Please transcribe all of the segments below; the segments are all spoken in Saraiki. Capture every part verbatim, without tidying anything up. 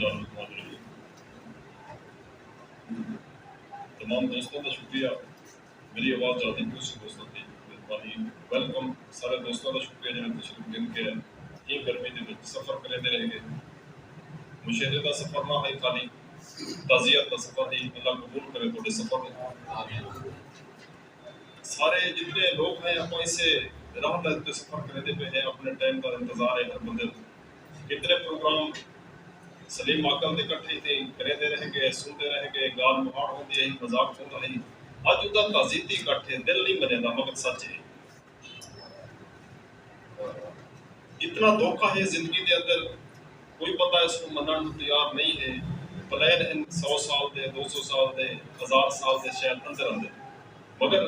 الرحمن الرحیم۔ تمام دوستاں دا شکریہ۔ میری آواز جاندی پئی سی؟ دوستاں دی مہربانی۔ ویلکم۔ سارے دوستاں دا شکریہ جنہاں تشریف گھن کے ایں گرمی دے وچ سفر کریندے رہ گئے۔ مشاہدے دا سفر نہ ہئی، خالی تعزیت دا سفر ہئی۔ اللہ قبول کرے تہاڈے سفر نوں۔ سارے جتنے لوگ ہیں، اپاں اسے راہ دے اتے سفر کریندے پئے ہیں، اپنے ٹائم دا انتظار ہے ہر بندے نوں۔ کتنے پروگرام سلیم عاقل دے کٹھے تے کریندے رہ گئے، سنتے رہ گئے، گال مہاڑ ہوندی ہے، مذاق ہوندا ہے۔ اج ادا تعزیتی کٹھ ہے، دل نہیں منیندا مگر سچ ہے۔ اتنا دھوکا ہے زندگی دے اندر، کوئی بندہ اس کو منن نوں تیار نہیں ہے۔ پلان ہن سو سال دے، دو سو سال دے، ہزار سال دے، شاید اندر اندر، مگر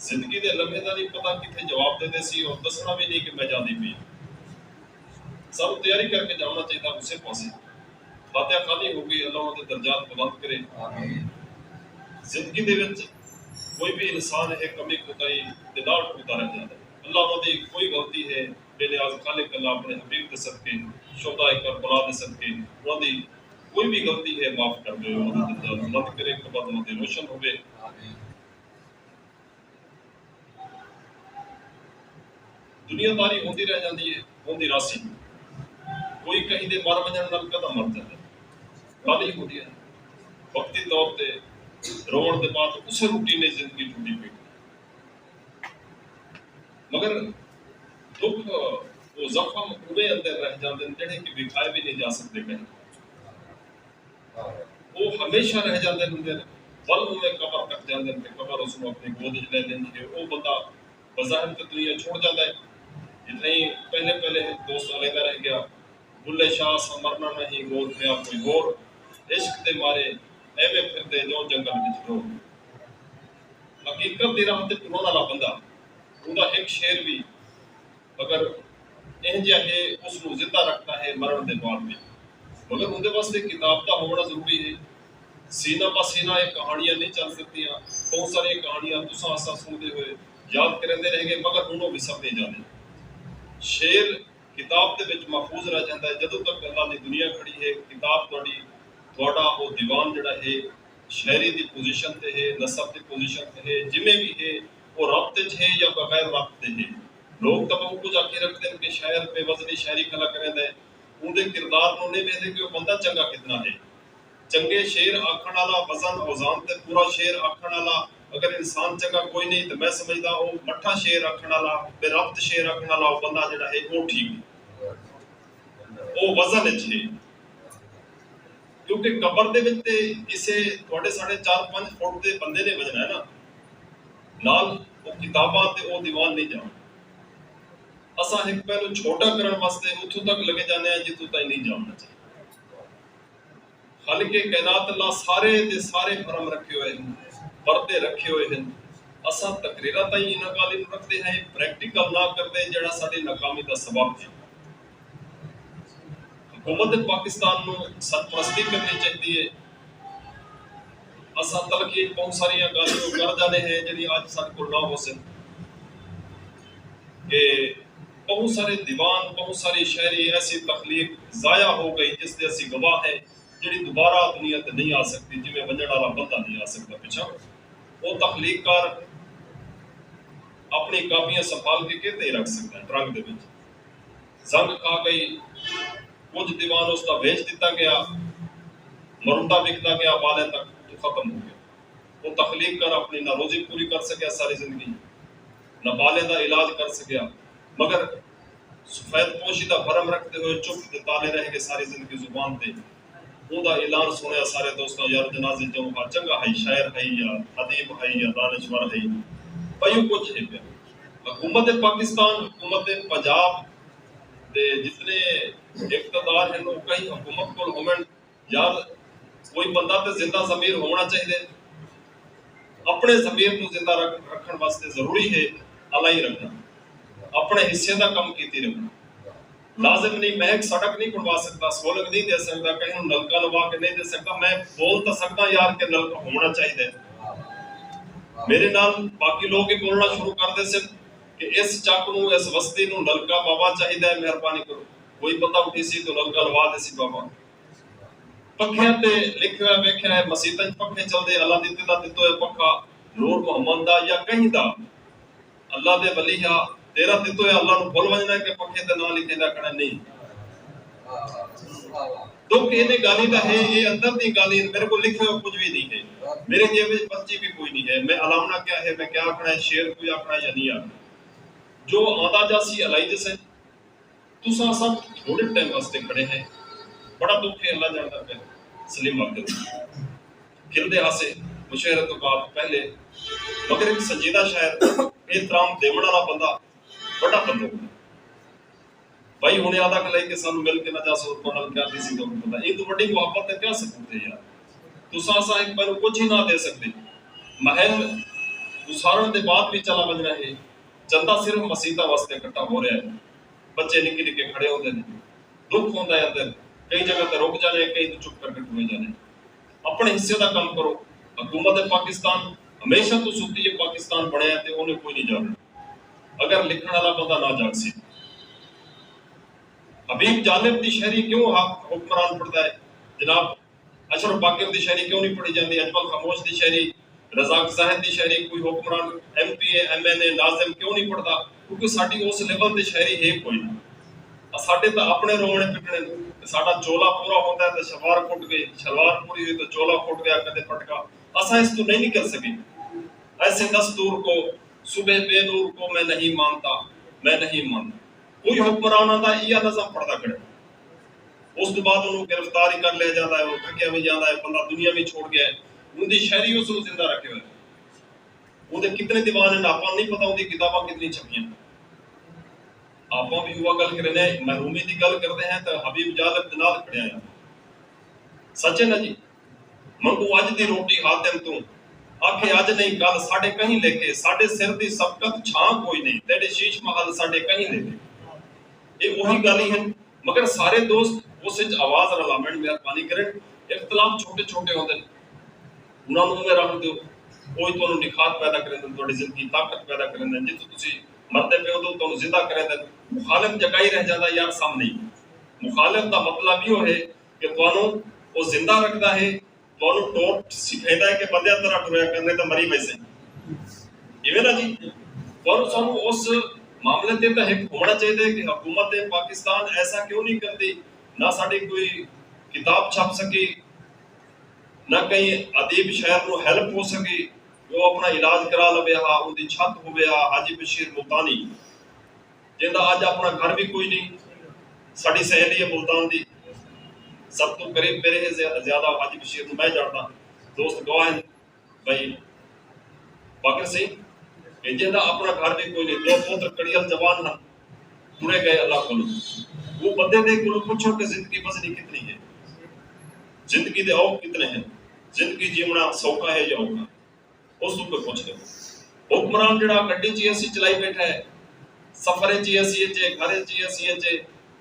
زندگی دے لمحے دا نہیں پتہ کتھے جواب دے دیسی اور دسنا بھی نہیں کہ میں جاندی پئی۔ سانوں تیاری کر کے جاونا چاہیدا اسے پاسے۔ فاتحہ خوانی ہو گئی، اللہ انہاں دے درجات بلند کرے۔ زندگی دے وچ کوئی بھی انسان ہے کمی کوتاہی دے نال ٹردا رہ جاندا ہے۔ اللہ انہاں دی کوئی غلطی ہے، بے نیاز خالق اللہ اپنے حبیب دے صدقے، شہدائے کربلا دے صدقے، انہاں دی کوئی بھی غلطی ہے معاف کر دے، انہاں دے درجات بلند کرے، قبر انہاں دی روشن ہوے۔ دنیا داری ہوندی رہ جاندی ہے، ہوندی راہسی۔ کوئی کہیں دے مر ونجݨ نال کداں مر جاندا ہے؟ گالھیں ہوندیاں ہن۔ وقتی طور تے رووݨ دے بعد اسے روٹین اچ زندگی ٹردی پئی۔ مگر دکھ، او زخم اوویں اندر رہ جاندے ہن جیڑھے کہ وکھائے وی نئیں جا سڳدے کہیں۔ او ہمیشہ رہ جاندے ہوندے ہن، ول اوویں قبر تک جاندے ہن تے قبر اس نوں اپݨی گود اچ لے لیندی ہے۔ او بندہ بظاہر تے دنیا چھوڑ جاندا ہے۔ جتنے ہی پہلے پہلے دوست الحیدہ رہ گیا، بلے شاہ اساں مرنا نہیں، گول تھیا کوئی ہور، عشق دے مارے ایویں پھردے جو جنگل وچ ڈور۔ حقیقت دی راہ تے ٹرݨ والا بندہ، اوندا ہک شعر وی اگر اینجھا ہے، اس نوں زندہ رکھدا ہے مرݨ دے بعد وی۔ مگر اوندے واسطے کتاب دا ہووݨا ضروری ہے۔ سینہ بہ سینہ اے کہاݨیاں نہیں چل سڳدیاں۔ بہت ساریاں کہاݨیاں تساں اساں سݨدے ہوئے یاد کریندے رہ ڳئے، مگر ہݨ او وسر نہیں جاندے۔ شعر کتاب دے وچ محفوظ رہ جاندا ہے۔ جدوں تک اللہ دی دنیا کھڑی ہے، کتاب تہاݙی، تہاݙا او دیوان جیڑھا ہے، شاعری دی پوزیشن تے ہے، نثر دی پوزیشن تے ہے، جویں وی ہے، او ربط اچ ہے یا بغیر ربط دے ہے۔ لوگ تاں ٻہوں کجھ آکھی رکھدن کہ شاعر بے وزنی شاعری کھلا کریندا ہے، اوندے کردار نوں نئیں ویندے کہ او بندہ چنڳا کتنا ہے۔ چنڳے شعر آکھݨ آلا، وزن اوزان تے پورا شعر آکھݨ آلا اگر انسان چنڳا کوئی نئیں تاں میں سمجھدا او مٹھا شعر آکھݨ آلا، بے ربط شعر آکھݨ آلا او بندہ جیڑھا ہے او ٹھیک ہے۔ او وزن اچ ہے۔ کیونکہ قبر دے وچ تے کسے تہاݙے ساڑھے چار پنج فٹ دے بندے نے وجنا ہے نا، نال او کتاباں تے او دیوان نہیں جاوݨ۔ اساں ہک پہلو چھوٹا کرݨ واسطے اتھوں تک لگے جانے ہیں جتھوں تائیں نہیں جاوݨا چاہیے۔ خالق کائنات اللہ سارے دے سارے حرم رکھے ہوئے ہن، پردے رکھے ہوئے ہن۔ اساں تقریراں تائیں انہاں ڳالھیں نوں رکھدے ہیں، پریکٹیکل نہ کردے جیڑھا ساݙی ناکامی دا سبب ہے۔ حکومت پاکستان نوں سرپرستی کرنی چاہیدی ہے۔ اساں تلقین بہت ساریاں ڳالھیں کر جانے ہیں جیڑھی اڄ ساݙے کول نہ ہو سن کہ بہت سارے دیوان، بہت ساری شاعری ایسی تخلیق ضائع ہو گئی جس دے اسی گواہ ہیں، جیڑھی دوبارہ دنیا تے نہیں آ سکدی، جویں ونڄݨ والا بندہ نہیں آ سکدا پچھاں۔ او تخلیق کار اپݨی کاپیاں سنبھال کے کیتے ہی رکھ سکدا ہے ٹرنک دے وچ۔ زنگ کھا گئی، کجھ دیوان اس دا ویچ دتا گیا، مرندا وکدا گیا، ٻالیں تک ختم ہو گیا۔ او تخلیق کر اپݨی نہ روزی پوری کر سڳیا ساری زندگی، نہ ٻالیں دا علاج کر سڳیا، مگر سفید پوشی دا بھرم رکھدے ہوئے چپ تے تالے رہ ڳئے ساری زندگی زبان تے۔ اوندا اعلان سݨیا سارے دوستاں، یار جنازے جاؤں ہا، چنڳا ہئی، شاعر ہئی یا ادیب ہئی یا دانشور ہئی، پئیوں کجھ ہے پیا۔ حکومت پاکستان، حکومت پنجاب دے جتنے اقتدار ہن، او کہیں حکومت کول ہوون، یار کوئی بندہ تے زندہ ضمیر ہووݨا چاہیدے۔ اپݨے ضمیر نوں زندہ رکھ، رکھݨ واسطے ضروری ہے الائی رکھݨا، اپݨے حصے دا کم کیتی رکھݨا۔ لازم نہیں، میں ہک سڑک نہیں بݨوا سڳدا، سولنگ نہیں ݙے سڳدا، کہیں نوں نلکا لوا کے نہیں ݙے سڳدا، میں بول تاں سڳدا یار کہ نلکا ہووݨا چاہیدے۔ میرے نال باقی لوگ ہی بولݨا شروع کر ݙیسن کہ اس چک نوں، اس وستی نوں نلکا بابا چاہیدے، مہربانی کرو۔ کوئی بندہ اٹھیسی تو نلکا لوا ݙیسی بابا۔ پکھیاں تے لکھیا ویکھیا ہے، مسیتاں اچ پکھے چلدے، اللہ دی تیرا دتو ہے پکھا، نور محمد دا یا کہیں دا، اللہ دے ولی ہا، تیرا دتو ہے، اللہ نوں بھل ونجنا ہے کہ پکھے تے ناں لکھیندا کھڑا نہیں۔ دکھ ایندے گالیں دا ہے، اے اندر دی گالیں، میرے کول لکھیا ہویا کجھ وی نہیں ہے، میرے جیب وچ پرچی وی کوئی نہیں ہے، میں الامنا کیا ہے، میں کیا آکھنا ہے، شعر کوئی آکھنا ہے یا نہیں آکھنا۔ جو آندا جاسی الائی جسے۔ تساں سب تھوڑے ٹائم واسطے کھڑے ہیں، بڑا دکھ ہے، اللہ جاندا پیا۔ سلیم واقعہ کھلدے ہاسے مشاعرے توں بعد پہلے، مگر ایک سنجیدہ شاعر، احترام دیوݨ والا بندہ، وݙا بندہ۔ بھائی ہݨ آدھا کلے کہ سانوں مل کے نہ جاسو، تہاݙے نال کیا تھیسی، تہاݙے پتہ ایں توں وݙی محبت دا کیا ثبوت ہے یار؟ تساں اساں ہک پہلو کجھ ہی نہ دے سڳدے۔ محل گسارݨ دے بعد وی چلا ونڄݨا ہے، چندہ صرف مسیتاں واسطے اکٹھا ہو رہیا ہے۔ بچے نکے نکے کھڑے ہوندے نے، دکھ ہوندا ہے اندر، کئی جگہ تے رک جانے، کئی تے چپ کر کے ٹرے جانے۔ اپݨے حصے دا کم کرو۔ حکومت پاکستان ہمیشہ توں ستی ہے، پاکستان بݨیا ہے تے اونے کوئی نہیں جاڳݨا اگر لکھݨ والا بندہ نہ جاڳسی۔ حبیب جالب دی شاعری کیوں حق حکمران پڑھدا ہے؟ جناب، اشرف باقر دی شاعری کیوں نہیں پڑھی جاندی؟ اجمل خاموش دی شاعری، رزاق زاہد دی شاعری کوئی حکمران، ایم پی اے، ایم این اے، ناظم کیوں نہیں پڑھدا؟ کیونکہ ساݙی اس لیول تے شاعری ہے کوئی نہ۔ اساݙے تاں اپݨے رووݨے پٹݨے، ساݙا چولا پورا ہوندا ہے تے شلوار پھٹ ڳئی، شلوار پوری ہوئی تے چولا پھٹ ڳیا، کدے پھٹکا۔ اساں اس توں نہیں نکل سڳے۔ ایسے دستور کو، صبح بے نور کو میں نہیں مانتا، میں نہیں مانتا۔ کوئی حکمران آندا ایا نظم پڑھدا کھڑے۔ اس توں بعد انہوں گرفتار ہی کر لیا جاندا ہے، وہ ڈھکیا وی جاندا ہے، بندہ دنیا وی چھوڑ ڳیا ہے۔ اوندی شاعری اس نوں زندہ رکھے ہوئے۔ اوندے کتنے دیوان ہیں، آپاں نہیں پتہ اوندی کتاباں کتنی چھپیاں۔ آپاں وی اوہا گل کریندے ہیں، محرومی دی گل کردے ہیں تے حبیب جالب دے نال کھڑے ہیں۔ سچ ہے نا جی؟ منگوں اڄ دی روٹی حاتم توں، آکھے اڄ نہیں کل ساݙے کہیں لیکھے، ساݙے سر دی سبقت چھاں کوئی نہیں، تیݙے شیش محل ساݙے کہیں لیکھے۔ اے اوہی گالیں ہن، مگر سارے دوست اس وچ آواز رلاوݨ، مہربانی کرن۔ اختلاف چھوٹے چھوٹے ہوندے ہن، انہاں نوں اوویں رہݨ ݙیو، اوہی تہانوں نکھات پیدا کریندن، تہاݙی زندگی طاقت پیدا کریندن، جتھوں تسی مردے پئے ہو تہانوں زندہ کریندن۔ مخالف جڳا ہی رہ جاندا یار سامݨے۔ مخالف دا مطلب ایہو ہے کہ تہانوں او زندہ رکھدا ہے، تہانوں ٹور سکھیندا ہے کہ بندیاں طرح ٹریا کر، نہیں تاں مری ویسے۔ ایویں نا جی؟ تہانوں سانوں اس معاملے تے تاں ہک ہووݨا چاہیدا ہے کہ حکومت پاکستان ایسا کیوں نہیں کردی، نہ ساݙی کوئی کتاب چھپ سڳی، نہ کہیں ادیب شاعر نوں ہیلپ ہو سڳی، جو اپݨا علاج کرا لوے ہا، اوندی چھت ہووے ہا۔ حاجی بشیر ملتانی، جیندا اڄ اپݨا گھر وی کوئی نہیں، ساݙی سہیلی ہے ملتان دی، سب توں قریب میرے ہے، زیا-، زیادہ حاجی بشیر نوں میں ڄاݨدا، دوست گواہ ہن۔ بھائی باقر سئیں، کہ جیندا اپݨا گھر وی کوئی نہیں، دو پتر کڑیل جوان ہن، ٹرے ڳئے اللہ کولوں۔ او بندے دے کولوں پچھو کہ زندگی وزنی کتنی ہے، زندگی دے اوکھ کتنے ہیں، زندگی جیوݨا سوکھا ہے یا اوکھا؟ اس توں کوئی پچھ ݙیو۔ حکمران جیڑھا گݙی چ اے سی چلائی ٻیٹھا ہے، سفر اچ اے سی اچ اے، گھر اچ اے سی اچ اے،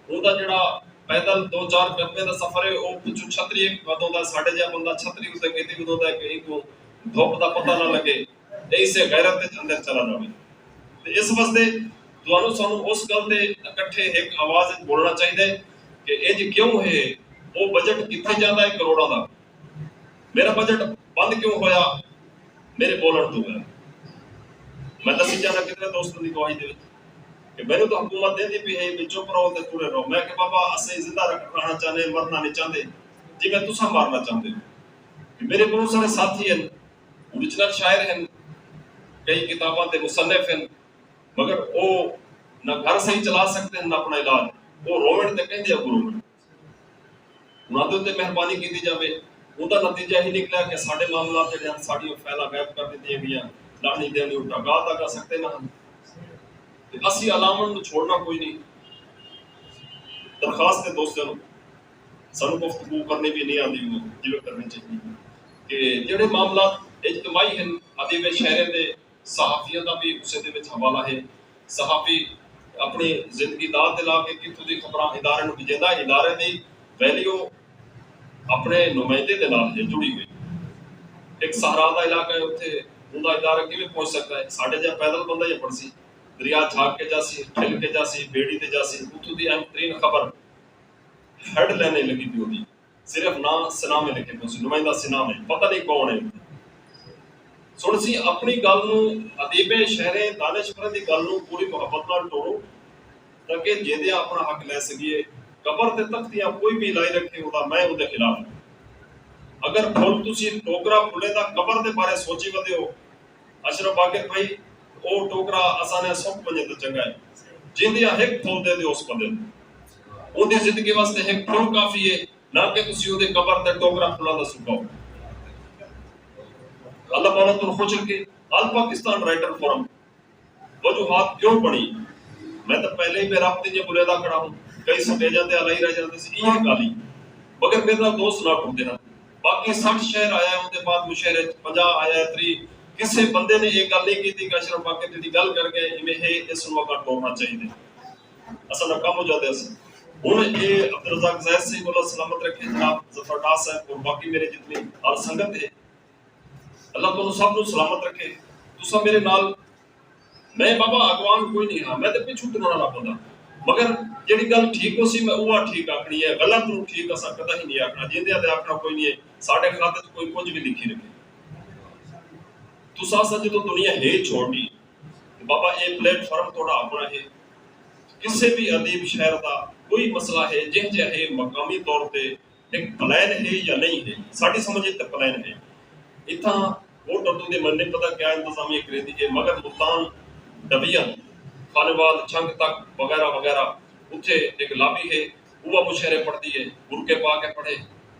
اوندا جیڑھا پیدل دو چار قدمیں دا سفر ہے، او پچھوں چھتری ہک ودھوندا ہے، ساݙے جیہا بندہ چھتری اتے کیتی ودھوندا ہے کہ اینکوں دھپ دا پتہ نہ لڳے، اے اسے غیرت اچ اندر چلا جاوے۔ تے اس واسطے تہانوں سانوں اس گل تے اکٹھے ہک آواز اچ بولݨا چاہیدا ہے کہ انج کیوں ہے، او بجٹ کتھے جاندا ہے کروڑاں دا؟ میرا بجٹ بند کیوں ہویا؟ میرے بولݨ توں ہویا۔ میں ݙسی چاہنا کتنے دوستاں دی گواہی دے وچ کہ مینوں تاں حکومت ݙیندی پئی ہے، میں چپ رہو تے ٹرے رہو۔ میں کہ بابا، اسیں زندہ رکھ-، رہݨا چاہندے، مرنا نہیں چاہندے، جیویں تساں مارنا چاہندے ہو۔ کہ میرے بہت سارے ساتھی ہن، اوریجنل شاعر ہن، کئی کتاباں دے مصنف ہن، مگر او نہ گھر صحیح چلا سڳدے ہن، نہ اپݨا علاج۔ او روون تے کہیں دے اڳوں روون۔ انہاں دے اتے مہربانی کیتی جاوے۔ اوندا نتیجہ ہی نکلیا کہ ساݙے معاملات جیڑھے ہن، ساݙیاں فائلاں غائب کر ݙتیاں ڳیاں، ݙاݨی دے اڳوں ٹکا تک آ سڳدے نہ ہن۔ تے اسی الاوݨ نوں چھوڑݨا کوئی نہیں۔ درخواست ہے دوستاں نوں، سانوں گفتگو کرݨی وی نہیں آندی، جیویں کرݨی چاہیدی، کہ جیڑھے معاملات اجتماعی ہن، ادیب شاعریں دے، صحافیاں دا وی اسے دے وچ حوالہ ہے۔ صحافی اپݨی زندگی داء تے لا کے کتھوں دی خبراں ادارے نوں بھیجیندا ہے، ادارے دی ویلیو اپݨے نمائندے دے نال ہے جڑی ہوئی۔ ہک صحرا دا علاقہ ہے، اتھے اوندا ادارہ کیویں پہنچ سڳدا ہے؟ ساݙے جیہا پیدل بندہ یا پڑھسی، دریا جھاگ کے جاسی، ٹھل کے جاسی، بیڑی تے جاسی، اتھوں دی اہم ترین خبر ہیڈ لائن لڳی پئی ہوندی۔ صرف ناں سنام ہے لکھے پوسی، نمائندہ سنام ہے، پتہ نہیں کون ہے۔ سن سی اپنی گل نو، ادیبیں شہریں دانشوریں دی گل نو پوری محبت نال ٹورو، تاکہ جیندیاں اپنا حق لے سکیے۔ قبر تے تختیاں کوئی بھی لائی رکھے، اوندا میں اوندے خلاف ہاں۔ اگر پھل تسی ٹوکرا پھلیں دا قبر دے بارے سوچی ودے ہو، اشرف باقر بھائی، او ٹوکرا اساں نے سک ونجے تاں چنگا ہے۔ جیندیاں ہک پھل دے دیو اس بندے نوں۔ اوندی زندگی واسطے ہک پھل کافی ہے، نہ کہ تسی اوندی قبر تے ٹوکرا پھلاں دا سکاؤ۔ اللہ مولا توں خوش رکھے۔ آل پاکستان رائٹر فورم وجوہات کیوں بݨی؟ میں تاں پہلے ہی بے ربط دیاں بلیدا کھڑا ہوں، کئی سٹیجاں تے الائی رہ جاندے سی، ایہے ڳالھ ہی۔ مگر میݙے نال دوست نہ ٹردے ہن۔ باقی سٹھ شعر آیا ہے، اوندے بعد مشاعرے اچ پنجاہ آیا ہے، تریہہ، کسے بندے نے اے ڳالھ نہیں کیتی کہ اشرف باقر جیڑھی ڳالھ کر ڳئے، ایویں ہے، اس نوں اڳاں ٹورنا چاہیدے۔ اساں دا کم ہو جاندے اساں۔ ہݨ اے عبدالرزاق زاہد صاحب، اللہ سلامت رکھے، جناب ظفر ڈار صاحب اور باقی میرے جتنی ہر سنگت ہے، اللہ تہاݙوں سب نوں سلامت رکھے۔ تساں میرے نال، میں بابا اگوان کوئی نہیں ہاں، میں تے پچھوں ٹرݨ والا بندہ، مگر جیڑھی ڳالھ ٹھیک ہوسی میں اوہا ٹھیک آکھݨی ہے، غلط نوں ٹھیک اساں کدی ہی نہیں آکھݨا۔ جیندے تے آکھݨا کوئی نہیں ہے، ساݙے خط اچ کوئی کجھ بھی لکھی رکھے۔ تساں اساں جدوں دنیا ہے چھوڑنی، تے بابا اے پلیٹ فارم تہاݙا اپݨا ہے۔ کسے بھی ادیب شاعر دا کوئی مسئلہ ہے، جہیں جیہا ہے مقامی طور تے ہک پلان ہے یا نہیں ہے؟ ساݙی سمجھ اچ تاں پلان ہے۔ اتھاں ووٹ ردوں دے، میں نہیں پتہ کیا انتظامیہ کریندی ہے، مگر ملتان ڈویژن، خانیوال، چھنگ تک وغیرہ وغیرہ، اتھے ہک لابی ہے، اوہا مشاعرے پڑھدی ہے، برقعے پا کے پڑھے،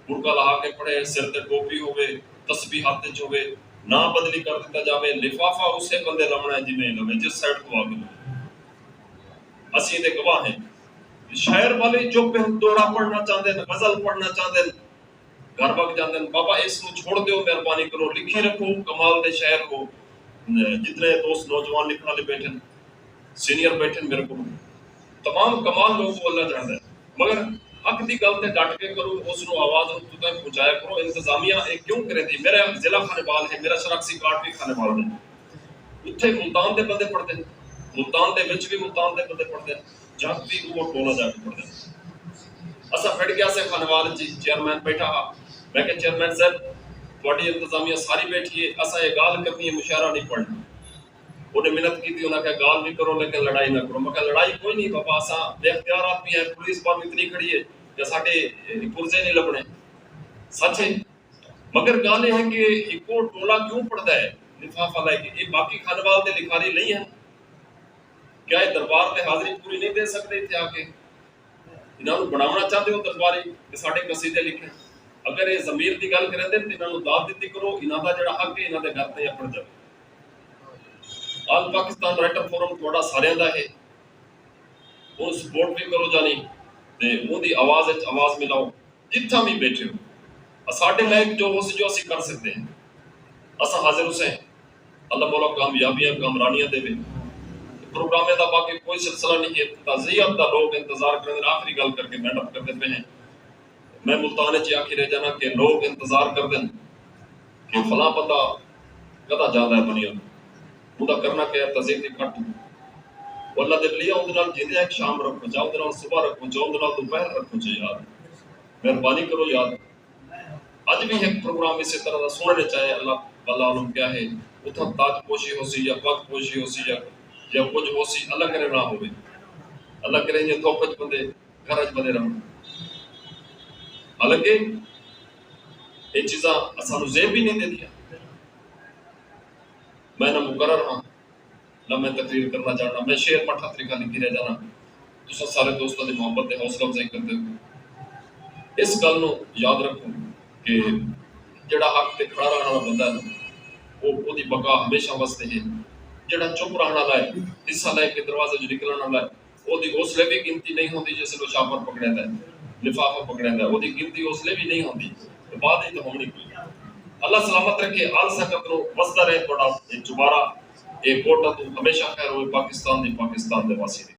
برقع لہا کے پڑھے، سر تے ٹوپی ہووے، تسبیح ہتھ اچ ہووے، ناں بدلی کر ݙتا جاوے، لفافہ اسے بندے لوݨا ہے جیویں لوے، جس سائیڈ توں آ کے لوے۔ اسیں ایندے گواہ ہیں۔ شاعر والے چپ ہن، دوہڑا پڑھنا چاہندے ہن، غزل پڑھنا چاہندے ہن، گھر وگ جاندے ہن۔ بابا، اس نوں چھوڑ دیو، مہربانی کرو، لکھی رکھو، کمال دے شاعر ہو۔ جتنے دوست نوجوان لکھݨ والے بیٹھے ہن، سینئر بیٹھے ہن میرے کول، تمام کمال لوگ ہو، اللہ جاندا ہے۔ مگر حق دی گل تے ڈٹ کے کرو، اس نوں آواز نوں توں تائیں پہنچایا کرو۔ انتظامیہ اے کیوں کریندی؟ میرا ضلع خانیوال ہے، میرا شناختی کارڈ بھی خانیوال ہے۔ اتھے ملتان دے بندے پڑھدے ہن، ملتان دے وچ بھی ملتان دے بندے پڑھدے ہن، جگ بھی اوہو ٹولا جا کے پڑھدے ہن۔ اساں پھڑ کے آسے خانیوال اچ، چیئرمین بیٹھا ہا۔ میں کہا، چیئرمین صاحب، تہاݙی انتظامیہ ساری بیٹھی ہے، اساں اے ڳالھ کرنی ہے، مشاعرہ نہیں پڑھنا۔ انہیں منت کیتی، انہاں کہا، ڳالھ بھی کرو لیکن لڑائی نہ کرو۔ میں کہا، لڑائی کوئی نہیں بابا، اساں بے اختیار آدمی ہیں، پولیس باہر اتنی کھڑی ہے کہ ساݙے پرزے نہیں لبھݨے۔ سچ ہے۔ مگر ڳالھ اے ہے کہ ہکو ٹولا کیوں پڑھدا ہے، لفافہ لے کے؟ اے باقی خانیوال دے لکھاری نہیں ہن؟ کیا اے دربار تے حاضری پوری نہیں دے سڳدے اتھے آ کے؟ انہاں نوں بݨاوݨا چاہندے ہو درباری کہ ساݙے قصیدے لکھن؟ اگر اے ضمیر دی ڳل کریندے ہن تے انہاں نوں داد ݙتی کرو، انہاں دا جیڑھا حق ہے انہاں دے گھر تئیں اپڑ جاوے۔ آل پاکستان رائٹر فورم تہاݙا ساریاں دا ہے، اوں سپورٹ وی کرو جانی تے اوندی آواز اچ آواز ملاؤ۔ جتھاں وی بیٹھے ہو، اساݙے لائق جو ہوسی، جو اسی کر سڳدے ہیں، اساں حاضر حسین۔ اللہ مولا کامیابیاں، کامرانیاں ݙیوے۔ پروگرامیں دا باقی کوئی سلسلہ نہیں ہے، تعزیت دا لوگ انتظار کریندے، آخری ڳالھ کر کے وائنڈ اپ کردے پئے ہیں۔ میں ملتان اچ آکھی رہ جانا کہ لوگ انتظار کردن کہ فلاں بندہ کدا جاندا ہے دنیا توں، اوندا کرنا کیا ہے؟ تعزیت اکٹھ۔ او اللہ دے ولی، اوندے نال جیندے ہک شام رکھو چا، اوندے نال صبح رکھو چا، اوندے نال دوپہر رکھو چا یار۔ مہربانی کرو یار۔ اڄ وی ہک پروگرام اسے طرح دا سݨݨ اچ آیا، اللہ، اللہ عالم کیا ہے، اتھاں تاج پوشی ہوسی یا پڳ پوشی ہوسی یا، یا کجھ ہوسی، اللہ کرے نہ ہووے۔ اللہ کرے ایہ دھوپ اچ بندے گھر اچ ودے رہݨ۔ حالانکہ اے چیزاں اساں نوں زیب وی نہیں ݙیندیاں۔ میں نہ مقرر ہاں، نہ میں تقریر کرݨا چاہݨا، میں شعر مٹھا طریقہ لکھی رہ جانا۔ تساں سارے دوستاں دی محبت تے حوصلہ افزائی کردے ہو۔ اس ڳالھ نوں یاد رکھو کہ جیڑھا حق تے کھڑا رہݨ والا بندہ ہے نا، او، اوندی بقا ہمیشہ واسطے ہے۔ جیڑھا چپ رہݨ والا ہے، حصہ لے کے دروازے چوں نکلݨ والا ہے، اوندی اس لے وی گنتی نہیں ہوندی جس لے او شاپر پکڑیندا ہے، لفافہ پکڑیندا ہے، اوندی گنتی اس لے وی نہیں ہوندی۔ تے بعد وچ تے ہووݨی کوئی۔ اللہ سلامت رکھے، آل سنگت نوں وسدا رہے تہاݙا اے چوبارہ، اے کوٹا توں ہمیشہ خیر ہووے، پاکستان دی، پاکستان دے واسی دی۔